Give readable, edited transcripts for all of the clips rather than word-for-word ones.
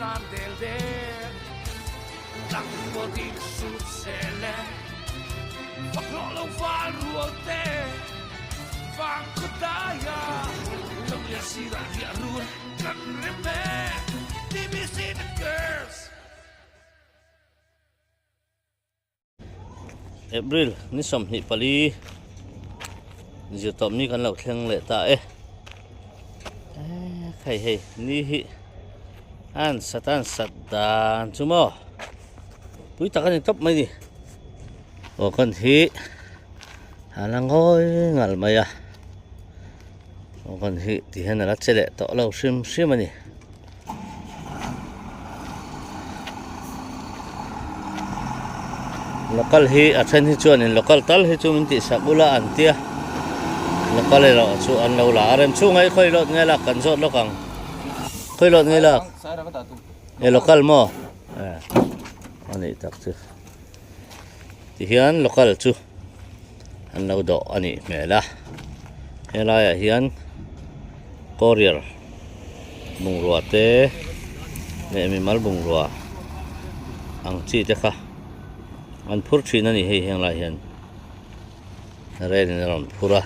tlan del del. Tlang pawtin sut zel e, fak hlawh lo val rual te, vang khaw daia lo lian sirah riah run kan rem e, TBC the girls. April ni 24 zirtawp ni kan lo thleng leh ta e hei hei ni hi an sat an sat dan chu maw pui tak a ni tawp mai ni aw kan hi a la ngawi ngal mai a aw kan hi ti hian a la che leh tawh lo hrim hrim a ni. Local hi a then hi chuanin local tal hi chu min tih sak ula an tia local erawh chu an lo la a rem chhungah hi khawi lawt nge lak kan zawt lawk ang khawi lawt nge lak e local maw e a nih tak chu tihian local chu an lo dawh a nih hmel a helaiah hian courier bungrua te leh mimal bungrua ang chi te kha an phur thin a ni hei heng lai hian rail in a rawn phur a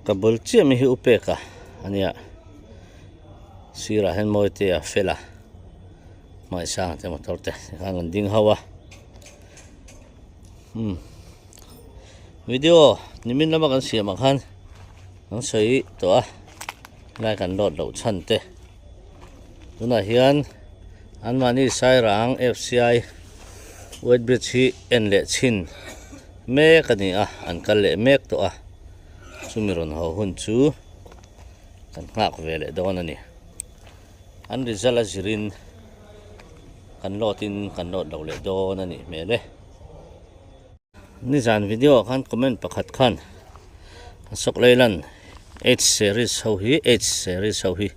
ka bul chiah mai hi upek a ania sirah hian mawi te a fel a hmaisang te motor te tikhan an ding ho a. Umm video nimin lama kan siam ah khan kan sawi tawh a helai kan load loh chhan te tunah hian anmahni sairang F_C_I weight bridge hi en leh chhin mek a ni a an kal leh mek tawh a chumi rawn haw hun chu kan nghak ve leh dawn a ni an result a zirin. Kan load in kan load lo leh dawn a nih hmel e. Nizan video ah khan comment pakhat khan Ashok Leyland H series ho hi H series ho hi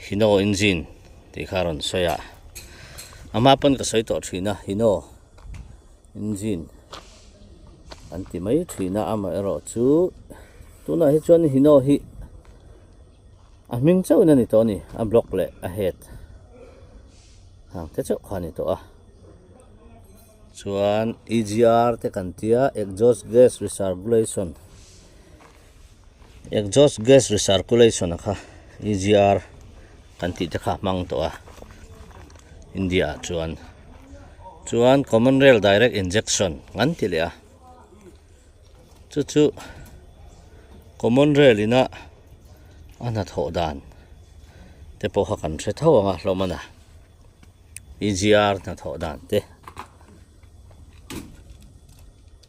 Hino engine tih kha a rawn sawi a. A hma pawn ka sawi tawh thin a Hino engine an ti mai thin a amaherawhchu tunah hi chuan Hino hi A hming chauhin a ni tawh a ni, a block leh a head ang te chauh kha a ni tawh a. Chuan EGR te kan tia exhaust gas recirculation exhaust gas recirculation a kha EGR kan tih te kha a hmang tawh a India ah chuan chuan common rail direct injection an ti leh a chu chu common rail ina a hnathawh dan te pawh kha kan hre tho ang a hlawm a na EGR hnathawh dan te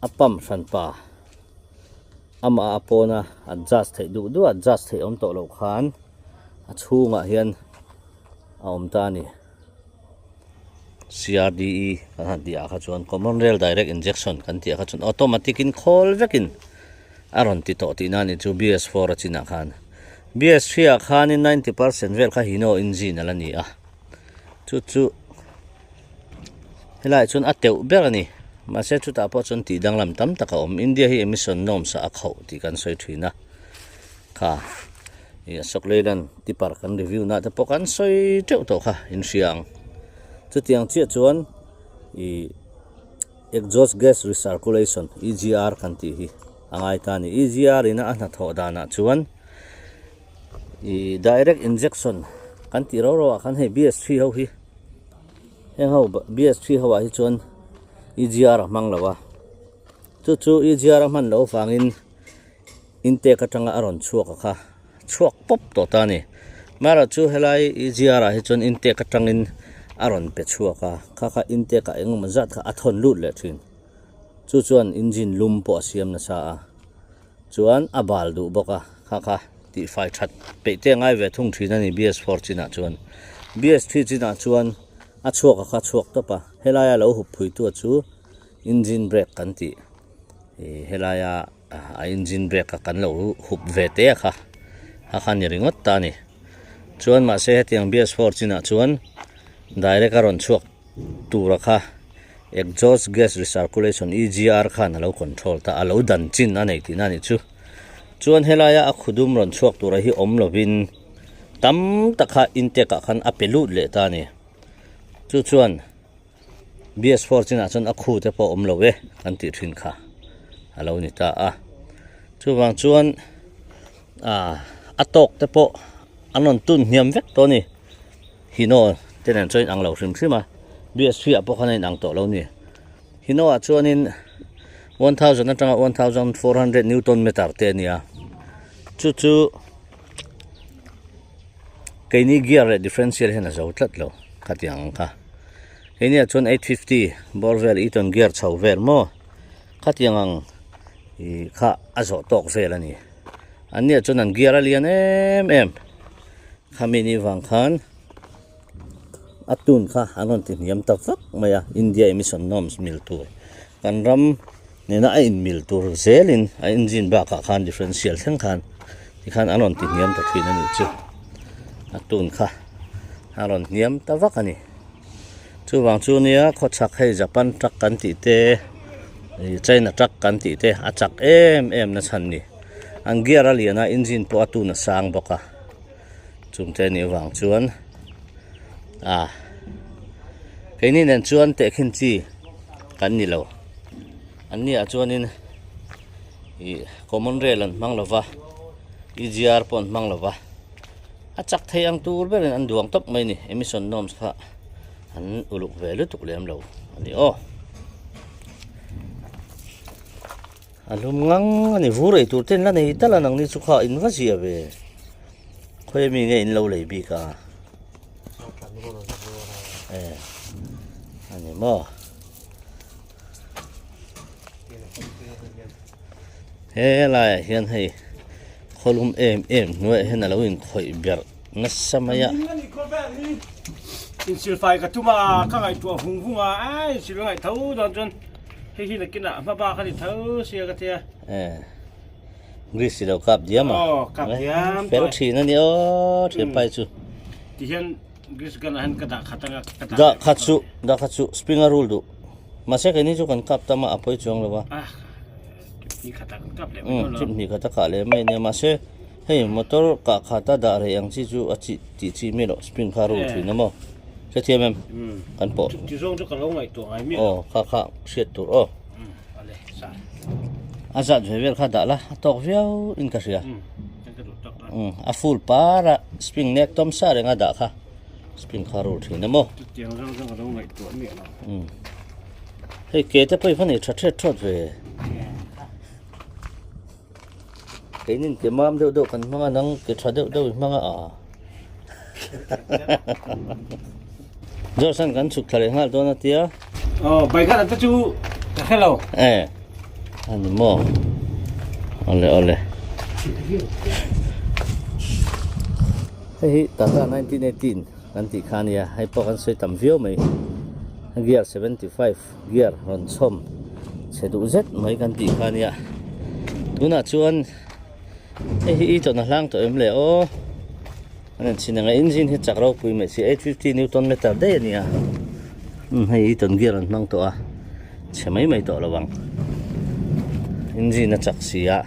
a pump hran pa amah a pawna adjust theih duh duh adjust theih awm tawh loh khan a chhungah hian a awm ta a ni. CRDE kan han tih ah kha chuan common rail direct injection kan tih ah kha chuan automatic in khawl vekin a rawn ti tawh tihna a ni chu BS4 a chinah khan BS3 ah khanin 90% vel kha Hino engine a la ni a chu chu helaiah chuan a teuh ber a ni mahse chutah pawh chuan tih danglam tam tak a awm India hi emission norms ah a khauh tih kan sawi thin a kha. Ih Ashok Leyland tipper kan review na te pawh kan sawi teuh tawh kha in hria ang. Chutiang chiah chuan ih exhaust gas recirculation EGR kan tih hi a ngai ta a ni. EGR ina a hnathawh danah chuan ih direct injection kan tih rau rau ah khan hei BS3 ho hi heng ho BS3 ho ah hi chuan EGR a hmang lo a. Chu chu EGR a hman loh avangin. Intake atanga a rawn chhuak a kha chhuak pawp tawh ta a ni. Amaherawhchu chu helai EGR ah hi chuan intake atangin a rawn pe chhuak a, kha kha intake ah engemaw zat kha a thawn lut leh thin. Chu chuan engine lum pawh a siam nasa a, chuan a bal duh bawk a, kha kha tihfai that peih te a ngai ve thung thin a ni BS4 chinah chuan. BS3 chinah chuan a chhuak a kha chhuak tawp a, helaia lo hup phuitu chu engine brake kan tih ih helaia. A engine brake a kan lo hup ve te a kha a kha ni ringawt ta a ni chuan mahse hetiang BS4 chinah chuan direct a rawn chhuak tur a kha exhaust gas recirculation EGR khan a lo control ta a lo dan chin a nei tihna a nih chu chuan helaia a khudum rawn chhuak tura hi awm lovin. Tam tak kha intake ah khan a pe lut leh ta a ni. Chu chuan BS4 chinah chuan a khu te pawh awm lo e kan tih thin kha a lo ni ta a. Chuvang chuan ah a tawk te pawh an rawn tun hniam vek tawh a ni. Hino te nen chuan inang lo hrim hrim a, BS3 ah pawh khan a inang tawh lo a ni. Hino ah chuanin 1000 atanga 1400 newton meter te a ni a, chu chu. Keini gear leh differential hian a zo tlat lo khatiang ang kha. Keini ah chuan 850 bawr vel Eaton gear chho vel maw khatiang ang ih kha a zawh tawk vel a ni. An nia chuan an gear a lian em em khami ni vang khan a tun kha an rawn ti hniam ta vak mai a India emission norms mil tur kan ram Nena a inmil tur zelin a engine bakah khan differential thleng khan tikhan an rawn ti hniam ta thin a nih chu. A tun kha a rawn hniam ta vak a ni. Chuvang chu nia khawchhak hei Japan truck kan tih te ih China truck kan tih te a chak em em na chhan ni. An gear a lian a engine pawh a tun a sang bawk a. Chungte nih vang chuan ah keini nen chuan tehkhin chi kan ni lo. An ni ah chuanin ih common rail an hmang lova E_G_R pawh an hmang lova a chak thei ang tur berin an duang tawp mai a ni emission norms kha an uluk ve lutuk lem lo a ni aw. A hlum ngang a ni vur ei tur ten la nei tal a nang ni chu kha in va zia ve khawi ami nge in lo lei bik a e a ni maw he laiah hian hei khawlum em em hnuaiah hian a lo inkhawih berh nasa mai a. Insilfai ka tum a, ka ngaihtuah vung vung a, ai insil a ngaih tho dawn chuan hei hi nakinah hma bak a ni tho sia ka tia. Eh, Greece i lo kap diam a. Aw, kap diam. Fel thin a ni aw, thianpai chu. Ti hian Greece gun ah hian ka dah khat anga ka dah. Dah khat suh, dah khat suh, spring a rul duh. Mahse keini chu kan kap tam a, a pawi chuang lo a. Ah, trip hnih khat ah kan kap leh mai dawn lo. Trip hnih khat a kah leh mai nia, mahse hei motor kah khat a dah rei ang chi chu a chi tih chi miah loh, spring kha a rul thin a maw? Hrethiam em? Kan pawh. Ti zawng chu ka lo ngaihtuah ngai miah lo. Aw, kha kha hriat tur aw. A le, sa. A zat ve vel kha dah la, a tawk viau in ka hria. A full par a, spring nek tawm sa reng a dah kha. Spring kha rul thin a maw? Chutiang zawng zawng ka lo ngaihtuah miah lo. Hei ke te pawh i va nei tha thet thawt ve. Keinin ke mam deuh deuh kan hmang a, nang ke tha deuh deuh i hmang a aa. Johnson kan chhuk thla leh nghal dawn a tia. Aw bike a te chu ka hre lo. Eh ani maw. Awle awle. Hei hi Tata 1918 kan tih kha a nia hei pawh kan sawi tam viau mai. Gear 75 gear rawn chhawm chhe duh zet mai kan tih kha a nia. Tunah chuan hei hi i tawna hlang tawh em le aw. An en chhin ang a engine hi chak ropui mai si 850 newton meter daih a ni a umm hei Eaton gear an hmang tawh a chhe mai mai tawh lo ang engine a chak si a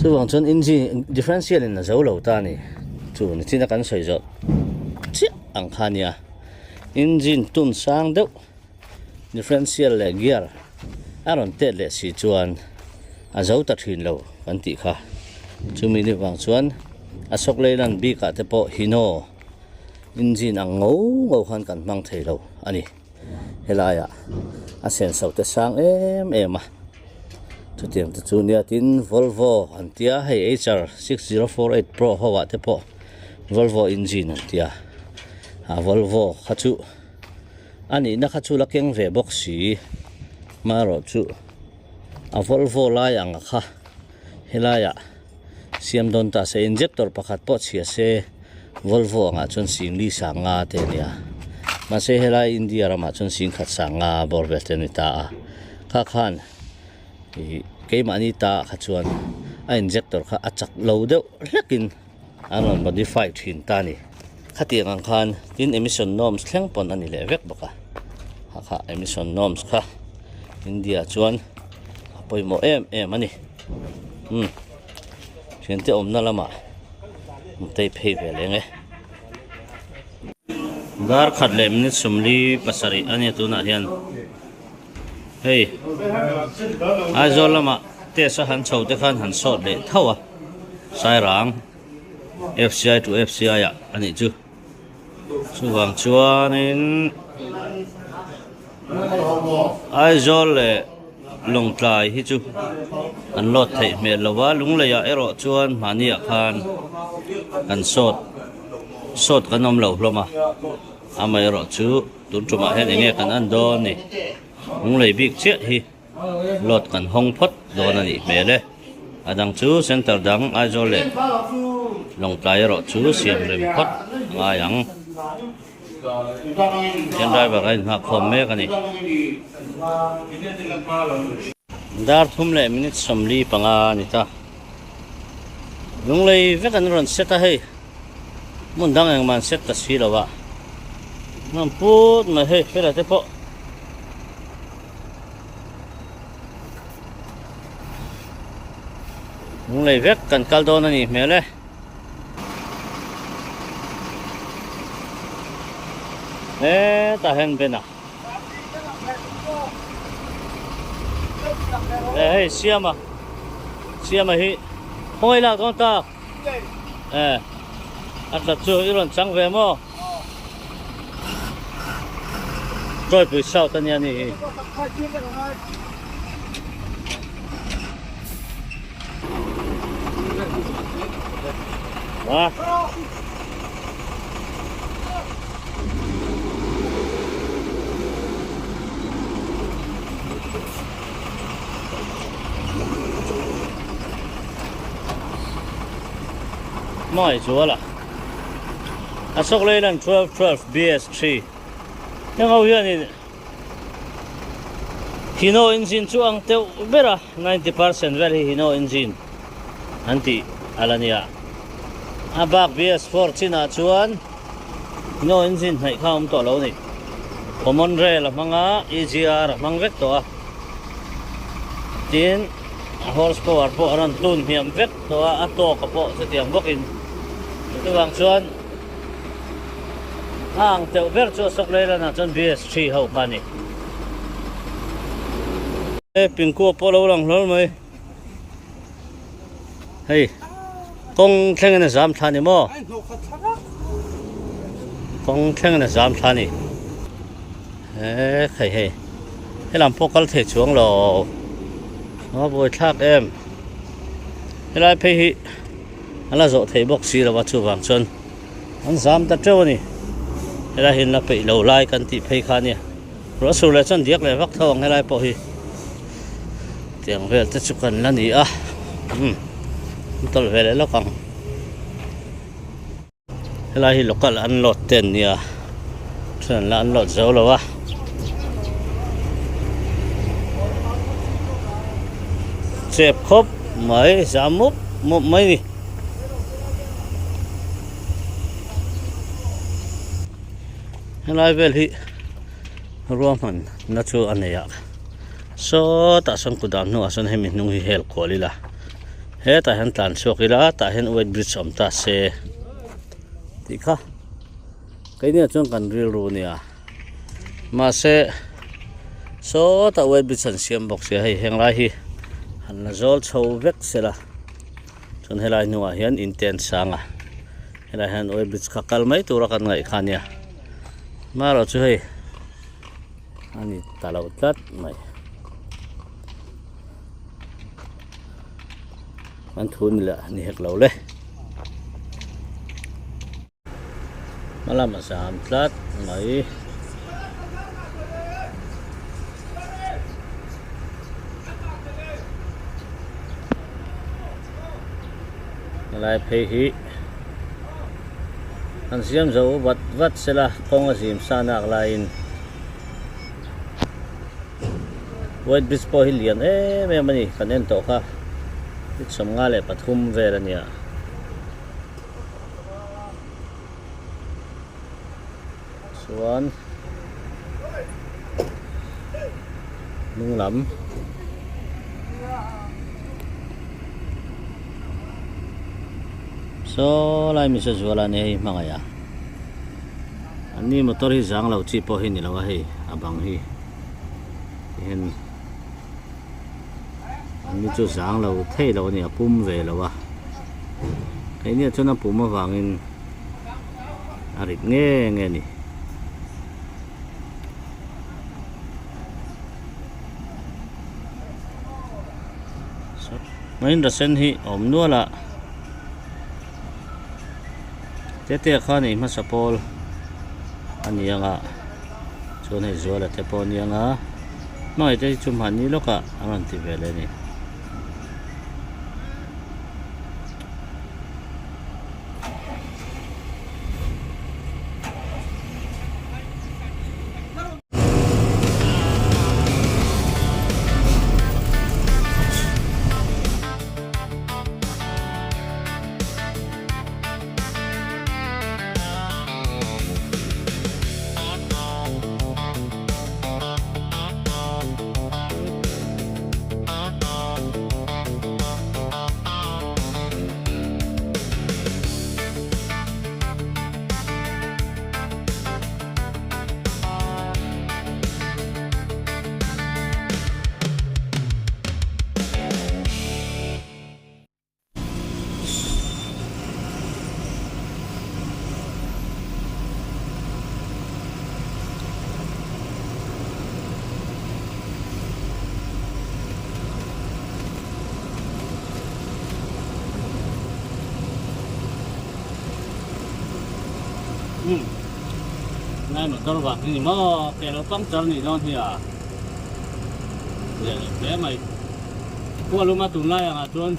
chuvang chuan engine differential in a zo lo ta a ni chu nichin a kan sawi zawh chiah ang kha a nia engine tun sang deuh differential leh gear a rawn tet leh si chuan a zo ta thin lo kan tih kha. Chumi ni vang chuan Ashok Leyland bik ah te pawh Hino engine ang ngo ngo khan kan hmang thei lo a ni. Helai ah a senso te sang em em a chutiang te chu nia tin Volvo an tia hei HR 6048 Pro ho ah te pawh Volvo engine an tia a Volvo kha chu A nihna kha chu la keng ve bawk si, hmarawh chu a Volvo lai ang a kha helaiah siam dawn ta se, injector pakhat pawh chhia se Volvo angah chuan sing li sang nga te a nia, mahse helai India ramah chuan sing khat sang nga bawr vel te a ni ta a, kha khan ih keimahni ta ah kha chuan a injector kha a chak lo deuh hlekin. An rawn modify thin ta a ni. Khatiang ang khan tin emission norms thleng pawn a ni leh vek bawk a. Ha kha emission norms kha India chuan a pawimawh em em a ni. Umm thiante awmna lamah Tei phei ve leng e. Dar khat leh minute 47 a nia tunah hian hei Aizawl lamah test a han chho te khan han sawt leh tho a Sairang F_C_I to F_C_I ah a nih chu chuvang chuanin Aizawl leh Lawngtlai hi chu an lawt theih hmel lo a, Lungleiah erawh chuan mahniah khan kan sawt sawt kan awm lo hlawm a, amaherawh chu tun tumah hian enge kan en dawn ni, Lunglei bik chiah hi lawt kan hawng phawt dawn a nih hmel e, a dang chu center dang Aizawl leh Lawngtlai erawh chu siam rem phawt a ngai ang. Hian driver a inhngah khawm mek a ni. Dar thum leh minute 45 a ni ta. Lunglei vek an rawn set a hei. Hmun dang engmah an set ta si lo a. Hman put mai hei fela te pawh. Lunglei vek kan kal dawn a nih hmel e. Hetah hian Ben a e hei Siama Siama hi khawngaih lak dawn tak e a tla chu i rawn chang ve maw Tawipui South ania ni hi. A Hmangaih zual a Ashok Leyland 1212 BS3 heng ho hianin Hino engine chu ang deuh ber a, 90% vel hi Hino engine an tih a la nia. A bak BS4 chinah chuan Hino engine hnaih kha a awm tawh lo a ni. Common rail a hmang a, EGR a hmang vek tawh a. Tin, a horsepower pawh a rawn tun hniam vek tawh a, a tawk a pawh chutiang bawkin. Chuvang chuan. A ang teuh ber chu Ashok Leyland-ah chuan BS3 ho kha a ni. He pingkua pawh lo lang hlawl mai. Hei kawng thlengin a zam thla ni maw? Kawng thlengin a zam thla ni. He hei hei helam pawh kal thei chuang lo. A buai thlak em. Helai phei hi a la zawh theih bawk si lo a chuvang chuan an zam ta teuh a ni helai hi an la peih lo lai kan tih phei kha ania ruah sur leh chuan diak leh vak tho ang helai pawh hi tiang vel te chu kan la ni a umm an tawlh ve leh lawk ang helai hi local unload te an nia then an la unload zo lo a. Chep khawp mai zam mup mup mai ni. Helai vel hi ruahman na chu a nei a sawtah sawn kut ah hnuah sawn hemi hnung hi hel kual ila hetah hian tlan chhuak ila tah hian weight bridge awm ta se tih kha keini ah chuan kan rilru nia. Mahse sawtah weight bridge an siam bawk sia hei heng lai hi han la zawl chho vek sela chuan helai hnuah hian in te an sang a helai hian weight bridge kha kal mai tura kan ngaih kha ania marawh chu hei a ni ta lo tlat mai kan thu ni leh ni hek lo le. Hma lamah zam tlat mai. Helai phei hi an siam zo vat vat sela kawng a zim sa nak laiin white bridge pawh hi lian em em a ni kan en tawh kha 53 vel a nia. Chuan hnung lam Saw lai Misa Zuala nia hei hmangaih a. An ni motor hi zang lo chi pawh hi ni lo a hei a bang hi tihian an ni chu zang lo thei lo a ni a pum ve lo a keini ah chuan a pum avangin a rit nge nge a ni. Mahindra sen hi a awm nual a tete khan ei hmasa pawl a ni ang a chuan hei zuala te pawh a ni ang a hmangaih te hi chu mahni lawkah an rawn ti ve leh a ni. Umm ngai motor vang hi ni maw ke lo puncture nih dawn hi a leh lo hle mai khua luma tunlai angah chuan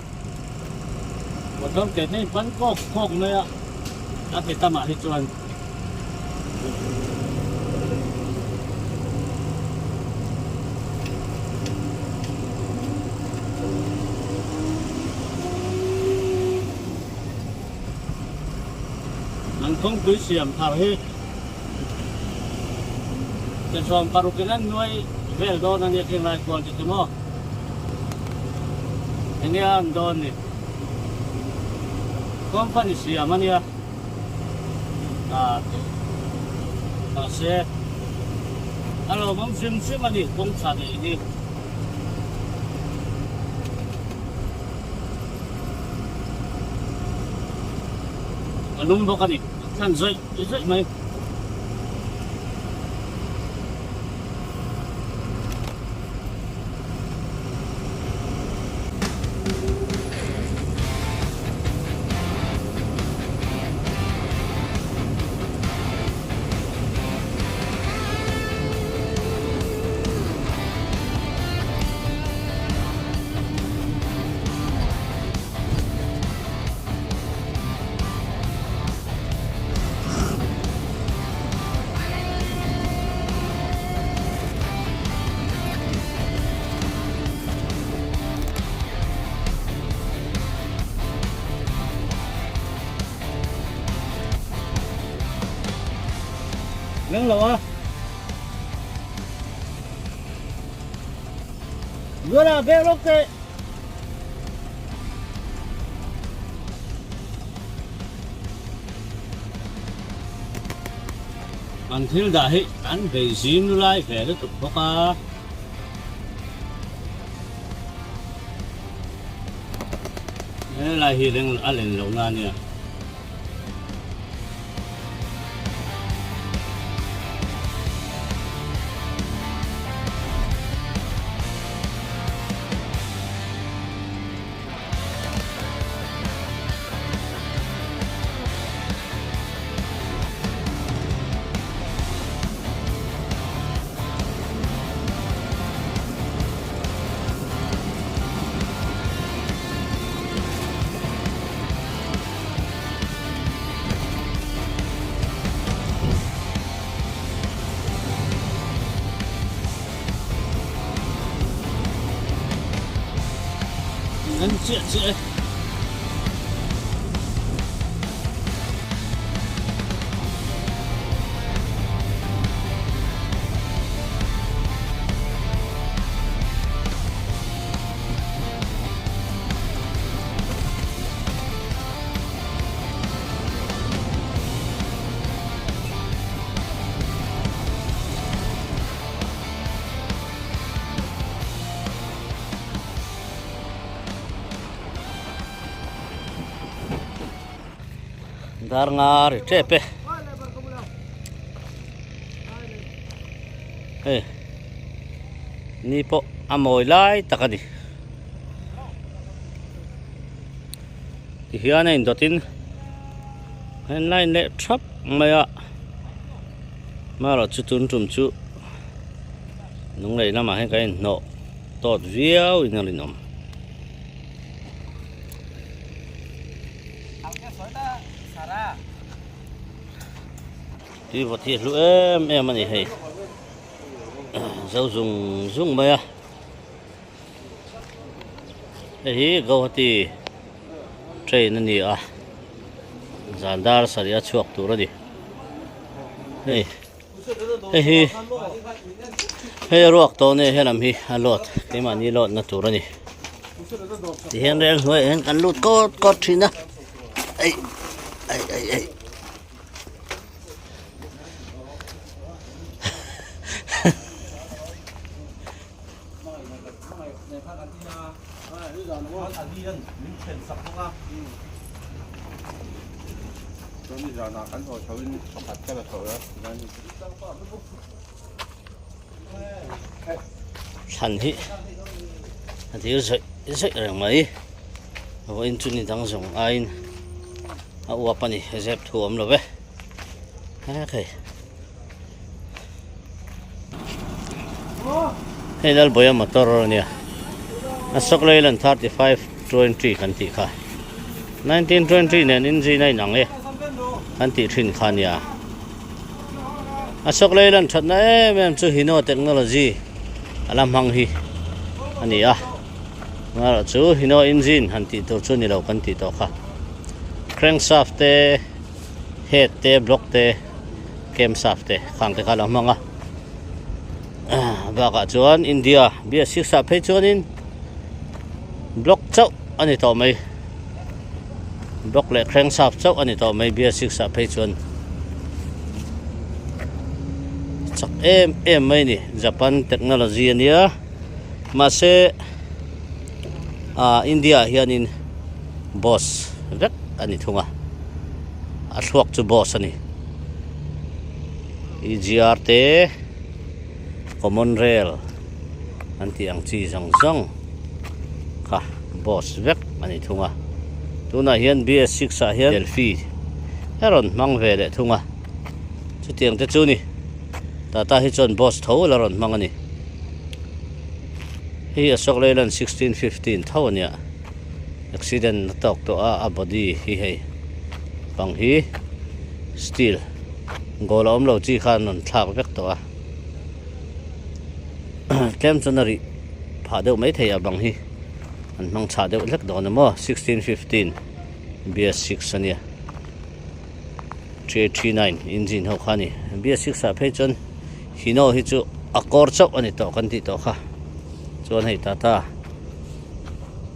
motor ke te hi pan kawk kawk mai a a ke tamah hi chuan. An kawngpui siam thar hi Sesawm paruk in an nuai vel dawn a nia kheng lai kual chu ti maw? Enge a an dawn ni? Company siam a nia ah mahse a lawmawm hrim hrim a ni kawng tha neih hi. A lum bawk a ni a thlan zawih zawih mai. Leng lo a. Luala bek lawk teh. An thil dah hi an bei zim lulai ve lutuk bawk a. Helai hi reng a len lohna a nia. An chiah chiah e. Dar nga ri tep e. Hei ni pawh a mawi lai tak a ni. Tihian a indawtin a in line leh thap mai a marawh chu tun tum chu lunglei lamah hian kan inhnawh tawt viau in a rinawm. Tui vawt hi a hlu em em a ni hei zo zung zung mai a hei hi Guwahati train a ni a zan dar sarih a chhuak tur a ni hei hei hi hei a ruak tawh nge helam hi a load keimahni load na tur a ni tihian rel hnuaiah hian kan lut kawt kawt thin a ei ei ei ei. Thlan hi a dil zawih zawih reng mai vawiin chu ni dang zawng aiin a uap a ni zep thu a awm lo ve hei. Hei Lalbawia motor a nia Ashok Leyland 3520 kan tih kha 1920 nen engine a inang e kan tih thin kha nia Ashok Leyland thatna em em chu Hino technology a la hmang hi a ni a amaherawh chu Hino engine han tih tur chu ni lo kan tih tawh kha crankshaft te head te block te camshaft te khang te kha a lo hmang a bakah chuan India BS6 ah phei chuanin block chauh a ni tawh mai block leh crankshaft chauh a ni tawh mai BS6 ah phei chuan chak em em mai a ni Japan technology a nia mahse ah India ah hianin boss vek a ni thung a a thluak chu boss a ni EGR te common rail an tih ang chi zawng zawng kha boss vek a ni thung a tunah hian BS6 ah hian Delphi a rawn hmang ve leh thung a chutiang te chu ni tata hi chuan boss tho la rawn hmang a ni hei Ashok Leyland 1615 tho a nia. Accident a tawk tawh a a body hi hei bang hi steel goal a awm lo chi khan rawn thlak vek tawh a tlem chuan a rih phah deuh maithei a bang hi an hmang chhah deuh hlek dawn emaw 1615 BS6 a nia 3839 engine ho kha a ni BS6 ah phei chuan Hino hi chu a kawr chauh a ni tawh kan tih tawh kha chuan hei Tata.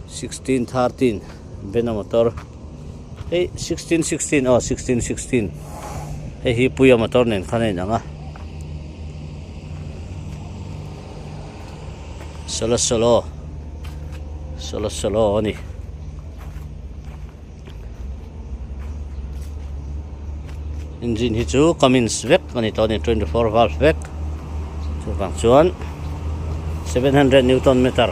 1613 Bena motor hei 1616 aw 1616 hei hi puia motor nen khan a inang a solo solo solo solo a ni engine hi chu Cummins vek a ni tawh a ni 24 valve vek chuvang chuan 700 newton meter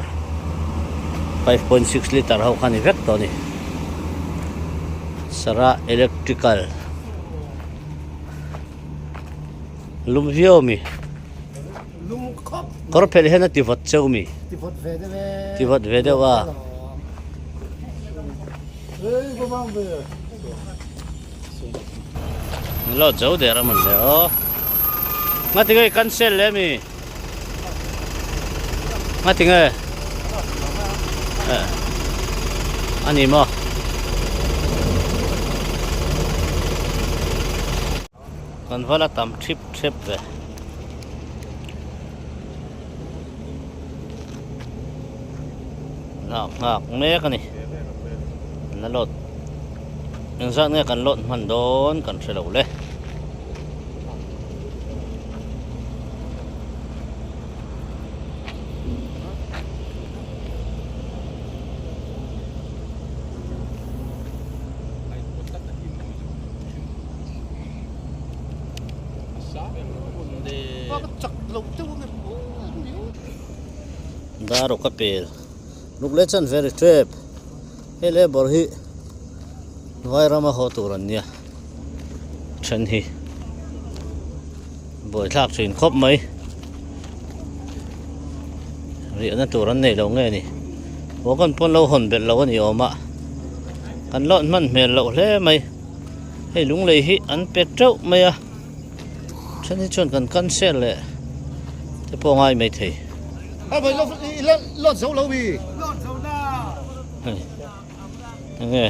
5.6 litre ho kha a ni vek tawh a ni Sara electrical lum viau a mi kawr phelh hian a ti vawt cheu mi ti vawt ve deuh a. Lo zo der a man le aw. Nga tinge i cancel le mi? Nga tinge? Eh. Ani maw? Kan va la tam thip thep ve. Nghak nghak mek a ni. Na lot. Engzat nge kan lot hman dawn kan hre lo le. Dar awk a pel luk leh chuan very trap hei labour hi vai rama haw tur an nia then hi buaithlak thin khawp mai riahna tur an nei lo nge ni haw kan pawn lo hawn belh lo a ni awm a kan lawt hman hmel loh hle mai hei lunglei hi an pe teuh mai a then hi chuan kan cancel leh te pawh a ngai maithei. Hei enge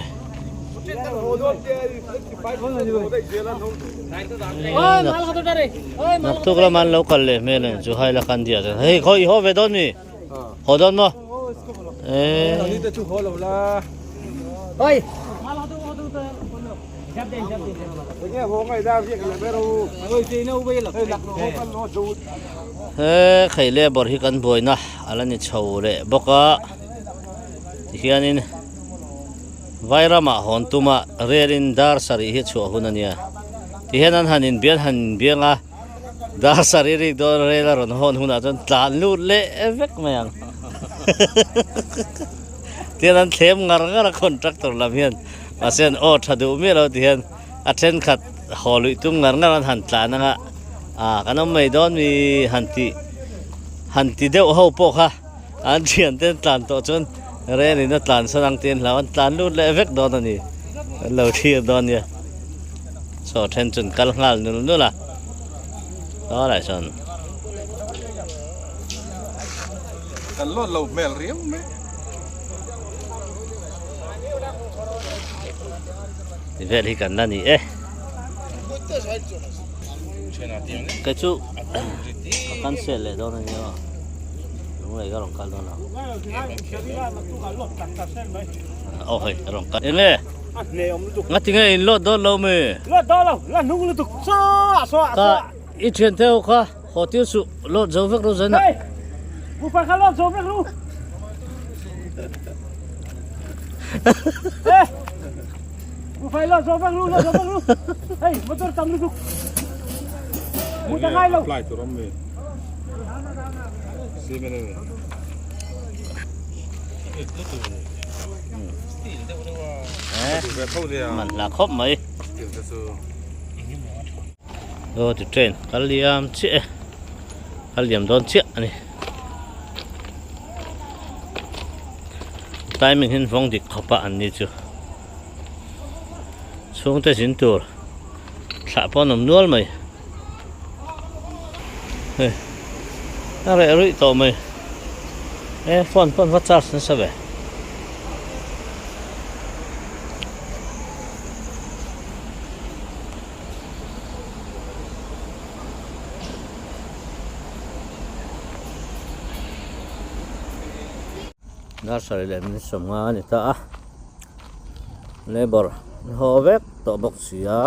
naktuk lama an lo kal leh hmel a ni chu hai la kan diah chuan hei khaw i haw ve dawn mi haw dawn maw eee He khei labour hi kan buaina a la ni chho leh bawk a tihianin Vairamah hawn tuma rel in dar sarih hi chhuah hun a nia tihian an han inbian han inbiang a dar sarih rik dawn rel a rawn hawn hunah chuan tlan lut leh vek mai ang tihian an thlem ngar ngar a contractor lam hian. Mahse an aw tha duh miah lo ti hian a thenkhat haw luih tum ngar ngar an han tlan anga ah kan awm mai dawn mi han tih han ti deuh ho pawh kha an thian te an tlan tawh chuan rel in a tlan sawn ang tih an hlau an tlan lut leh vek dawn a ni an lo thlir dawn nia chaw then chu an kal nghal nul nul a saw lai sawn. Kan lawt lo hmel riau mai. Ti vel hi kan la ni e. Kei chu ka cancel leh dawn a nia aw. Lunglei ka rawn kal dawn lo. Aw hei ka rawn kal. Enge? Ngati nge in lawt dawn lo mi? Lawt dawn lo, la hnung lutuk saw saw saw. Ka i thian te ho kha. Haw tir suh, lawt zo vek ru zaina. Hey! Buhfai kha lawt zo vek ru. Hey! Buhfai lawt zo vek ru, lawt zo vek ru. Hey, motor tam lutuk. Mut a ngai lo. Apply tur awm mi. Cement a ni. Eh, man hla khawp mai. Steel te chu. Aw ti train kal liam chiah e kal liam dawn chiah a ni timing hi an vawng dik khawp a an ni chu chhungte zin tur thlah pawh an awm nual mai hei a reh ruih tawh mai e phone pawh an va charge nasa ve. Nursery leh min sawm nga a ni ta a labour an haw vek tawh bawk si a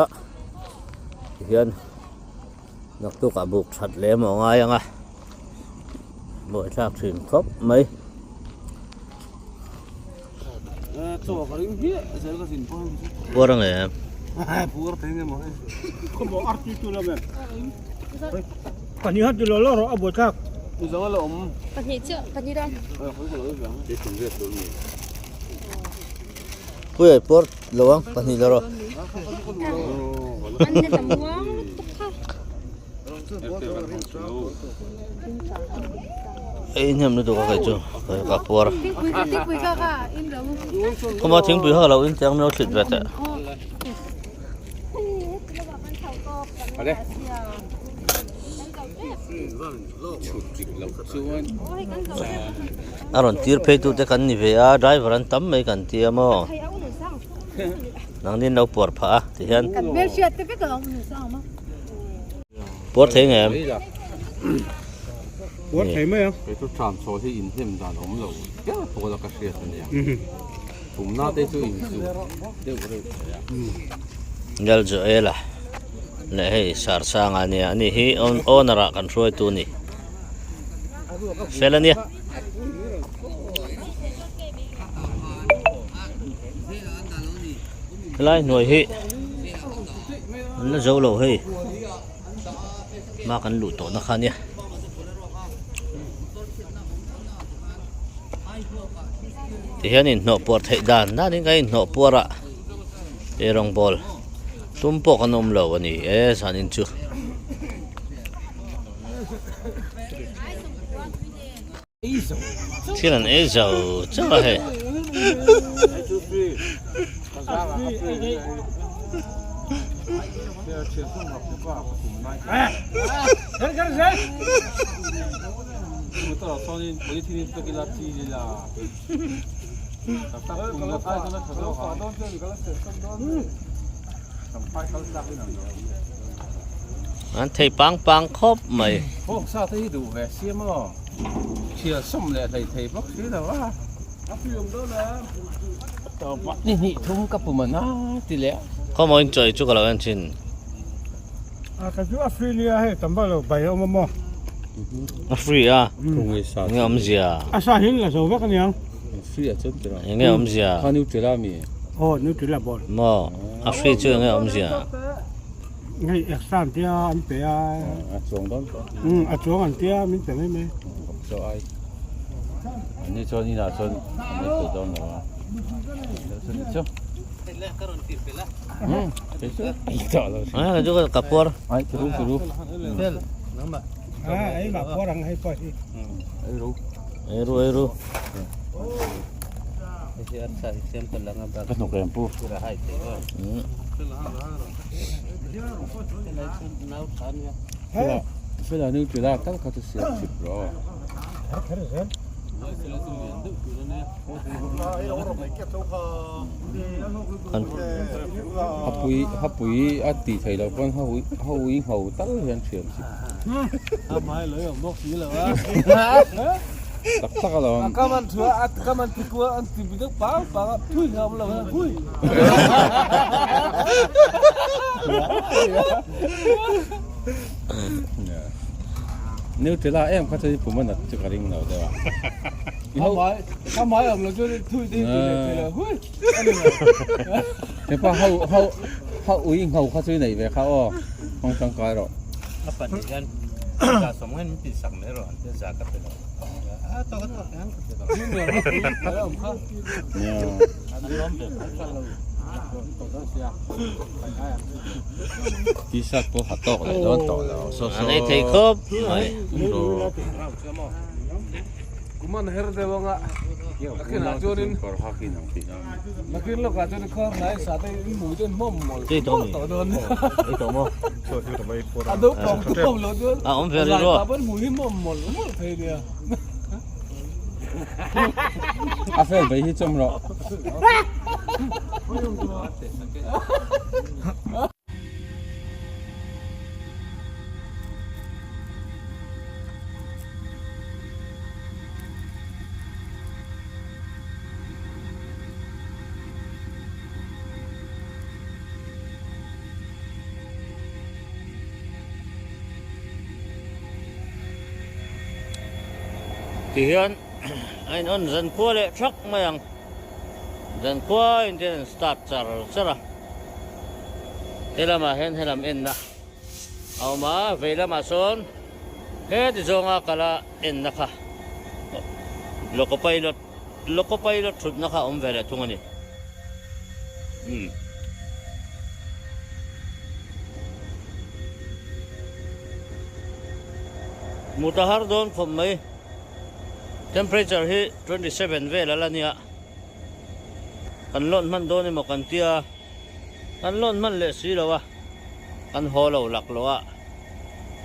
tihian naktukah buk that leh emaw a ngai ang a buaithlak thin khawp mai. Puar ang em? Puia puar lo ang pahnih la rawh. Ei hnem lutuk a kei chu ka puar khawma thingpui kha ka lo in teh ang min lo thlit ve teh. A rawn tir phei tu te kan ni ve a driver an tam mai kan tia maw nangni an lo puar phah a tihian. Puar thei ngem. Puar thei mai a. Kei chu tram chhaw hi in hnem dan awm lo chiah pawl a ka hriat a nia. Pumna te chu in zu deuh reuh thei a. Lal Joela leh hei Sarsanga ania ani hi owner ah kan hruaitu a ni. Fel ania. Helai hnuai hi. An la zo lo hei. Hma kan luh tawhna kha ania. Tihian inhnawh puar theih dan danin kan inhnawh puar a eirawng bawl tum pawh kan awm lo a ni e zanin chu. Thil an ei zo chauh a hei. An thei pang pang khawp mai. Thial sawm leh hlei thei bawk si lo a. Ni hnih thum ka pum a na ti leh a. Khawmaw in chawi chu ka lo en thin. A ka chu a free nia hei tam vak lo bai a awm a maw. A free a enge awmzia. A sa hin la zo vek aniang. Free a chuan tira. Enge awmzia. Kha Nutella mi. Aw Nutella ball. Maw a free chu enge awmzia. Hei extra an tia an pe a. A chuang dawn pawh. Um a chuang an tia min pe mai mai. Chaw ai. An ni chuan inah chuan an ei thei dawn lo a. Chu chu. Um kei chu ei tawh lo. A ka chu ka puar. Ai turu turu. A ei mah puar ang hei pawh hi. Ei ru. Ei ru ei ru. Ka hnuk em pu. Fela nu tila tal kha chu siam chip rawh. Hapui hapui a tih theih loh pawn haui ngho tal hian thiam chip. Tak tak a lo ang. Nutella em kha chu pum a nat chu ka ring lo deuh a. Hepa ho ho ho ui ngho kha chu i neih ve kha aw. Hmang tangkai rawh. T-shirt pawh ha tawk leh dawn tawh lo saw saw. An ei thei khawp mai. Ei tawh mi? Ei tawh maw? A awm ve rih rawh. A fel bai hi chawm rawh. Tihian a in on zan khua leh thak mai ang zan khua in te an start char char a helamah hian helam enna a awm a vei lamah sawn heti zawnga kala enna kha loco pilot loco pilot thutna kha a awm ve leh thung a ni. Umm. Mut a har dawn khawp mai. Temperature hi 27 vel a la nia. Kan lawn hman dawn emaw kan tia. Kan lawn hman leh si lo a. Kan haw lo lak lo a.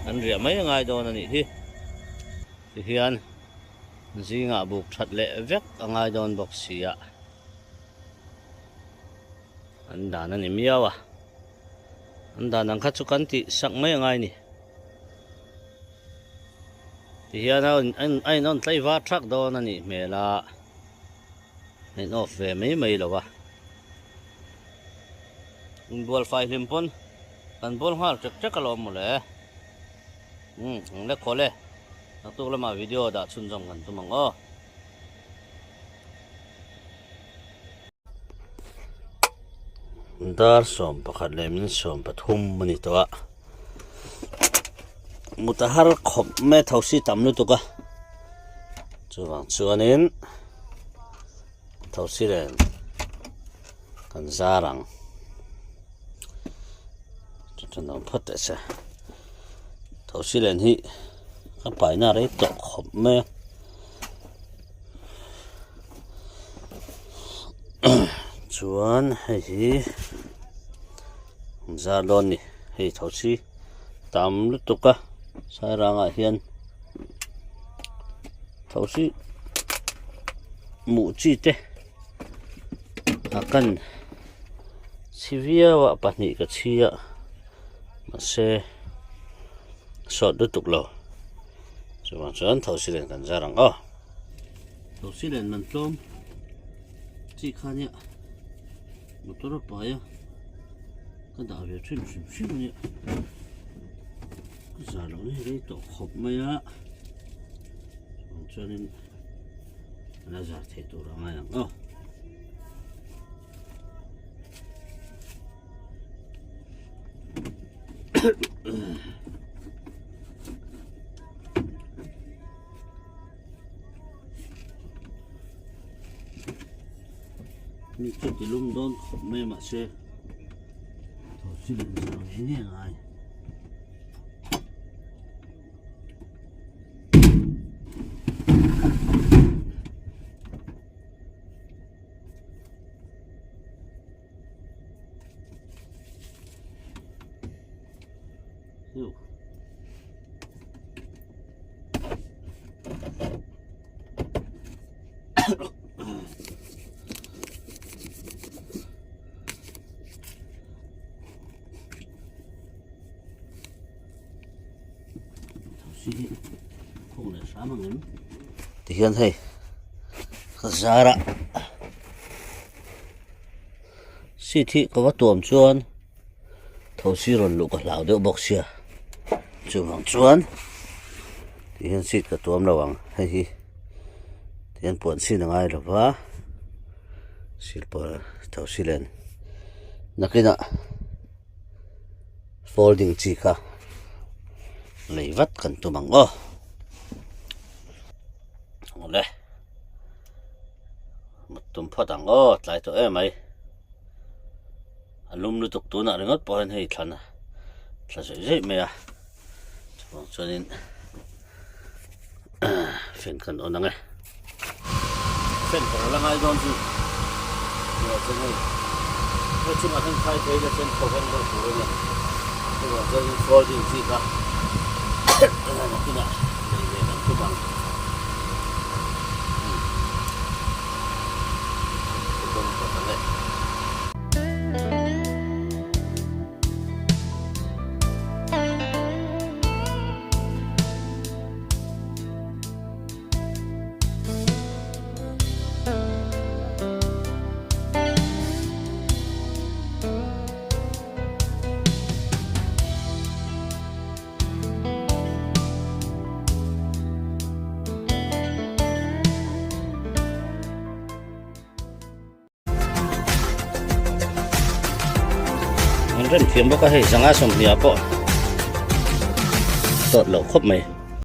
Kan riah mai a ngai dawn a nih hi. Tihian zingah buk that leh vek a ngai dawn bawk si a. An dan a ni miau a. An dan ang kha chu kan tih sak mai a ngai ni. Tihian a in on tlai var thak dawn a nih hmel a, a in off ve mai mai lo a. Inbual fai hlim pawn kan bawl nghal ṭek ṭek alawm mawle. Umm ang lek khawle naktuk lamah video dah chhunzawm kan tum ang aw. Dar 11 leh min 13 a ni tawh a. Mut a har khawp mai a thosi tam lutuk a chuvang chuanin thosi nen kan zar ang chu chuan awm phawt teh se thosi len hi ka paina rei tawh khawp mai a chuan hei hi an zar dawn a ni hei thosi tam lutuk a sairangah hian thosi muh chi te a kan chhi viau a pahnih ka chhi a mahse sawt lutuk lo chuvang chuan thosi len kan zar ang aw thosi len man tlawm chi kha nia motor a pai a ka dah ve thin hrim hrim a nia ka zar loh na hi rei tawh khawp mai a chuvang chuanin a zar theih tur a ngai ang aw. Mi chu ti lum dawn khawp mai mahse tho chi leh zar ngei ngei a ngai. Tihian hei ka zar a seat hi ka va tuam chuan thosi rawn luh ka hlau deuh bawk sia chuvang chuan tihian seat ka tuam lo ang hei hi tihian puan sin a ngai lo va silpawn thosi len nakinah. Folding chi kha lei vat kan tum ang aw awle mut tum phawt ang aw tlai tawh em mai a lum lutuk tunah ringawt pawh hian hei thlan a thla zawih zawih mai a chuvang chuanin fan kan on ang e fan ka la ngai dawn chu tunah chuan hei hei chungah hian khai thei ila chuan tho veng deuh tur a nia chuvang chuan folding chi kha nakinah nei ve kan tum ang. An rem thiam bawk a hei zanga sawmhnih ah pawh tawt loh khawp mai.